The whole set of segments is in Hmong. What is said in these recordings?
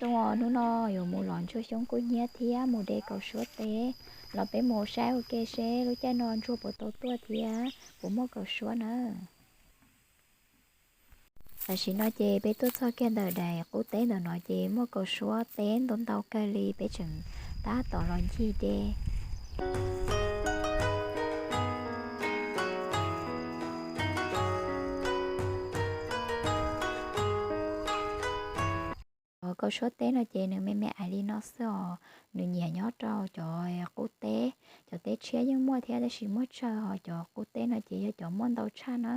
Rooj os, hnub no yuav mus los ntsuag xyoob kub hnyiab thiab mus de kaus suab teb, los peb mus saib ua ke seb lub caij no ntsuag puas tau tuaj thiab puas muaj kaus suab na. Tam sim no ces peb tuaj txog kiag ntawm daim qub teb ntawm no ces muaj kaus suab teb ntau ntau kawg li, peb tseem tab tom los ncig de. Cov kaus suab teb no ces nws me me ais li no xwb os, nws nyiam nyob rau cov qub teb. Cov teb tshiab yeej muaj thiab tab sis muaj tsawg, ho cov qub teb no ces yog cov muaj ntau tshaj na.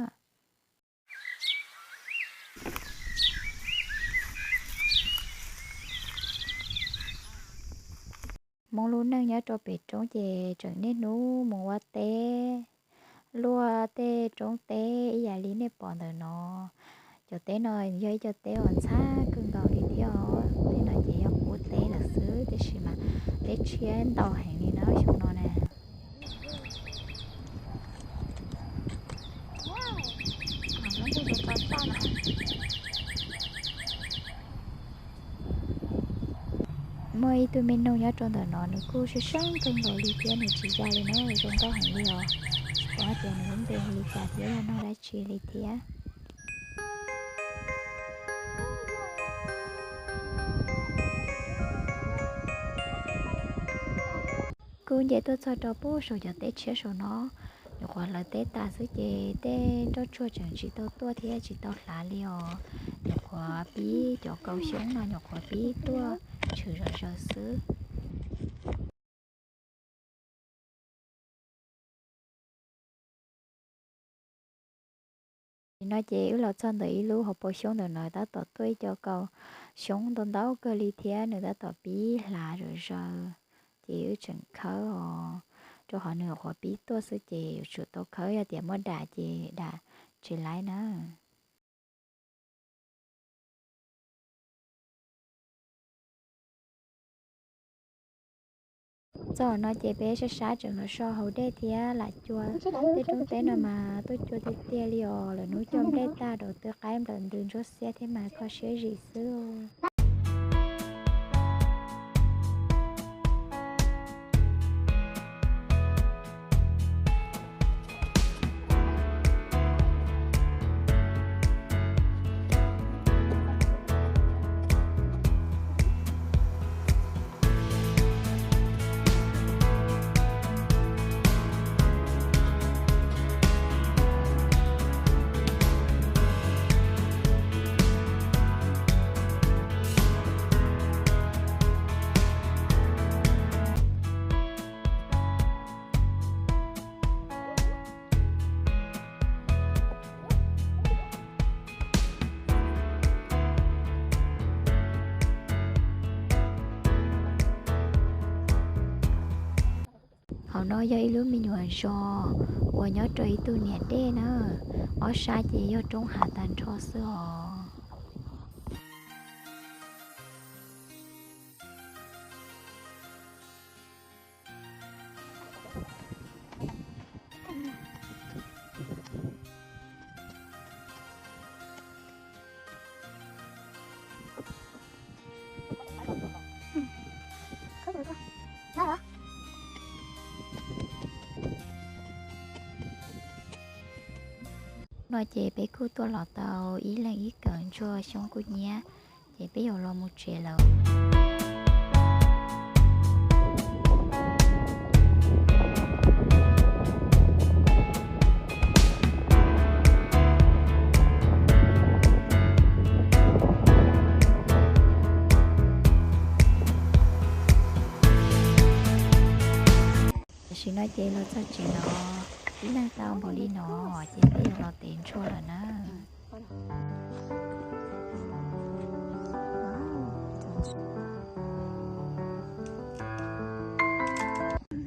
Hmoob lub neej nyob rau pem roob ces tseem niaj hnub mus ua teb, luaj tej roob teb ib yam li nej pom ntawm no. Cov teb no yog ib co teb uas ntxhab kawg nkaus li thiab os. Tej no ces yog qub teb lawm xwb, tiam sis mas teb tshiab ntau heev li na xyoo no na. Muaj ib tug me noog nyob rau ntawm no, nws kuj seeb seeb kawg nkaus li thiab nws tsis ya li na, zoo nkauj heev li os. Tsis paub hais tias nws lub npe hu li cas thiab yog noog dab tsi li thiab. Kuj nce tuaj txog rau pem saum cov teb tshiab saum no, nyuam qhuav hlawv teb tas xwb ces tej nroj tsuag tseem tsis tau tuaj thiab tsis tau hlav li os. Nyuam qhuav pib cov kaus xyoob no nyuam qhuav pib tuaj tshwm zom zaws xwb. Nim no ces wb los txog ntawm ib lub hauv paus xyoob ntawm no tab tom tuaj ib co kaus xyoob ntau ntau kawg li thiab nws tab tom pib hlav zom zaws, ces wb tseem khawb os, rau qhov nws nyuam qhuav pib tuaj xwb ces yuav tsum tau khawb, yog tias muaj dam ces dam tsis laib na. Txog no ces peb sab sab tseem los so haus dej thiab lam cua. Tej roob teb no mas tuaj cua tiag tiag li os, lwm hnub coj nplej tag rau twb qaib nplawm ntws ntsuab xiab thiab mas kho siab zim xwb. Hauv no yog ib lub me nyuam zos uas nyob rau ib tug niam dej na, ob sab ces yog roob hav tag nrho xwb os. No ces peb kuj tuaj los tau ib leeg ib kawm ntsuag xyoob kub hnyiab, ces peb yuav los mus tsev lawm. Tam sim no ces los txog tsev los ib leeg tau npaum li no, ces peb yuav los tev ntsuag lawm na.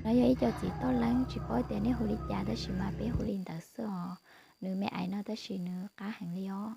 No yog ib co txiv toj leeb, tsis paub tias nej hu li cas tab sis mas peb hu li ntawd xwb os. Nws me ais no tab sis nws qab heev li os.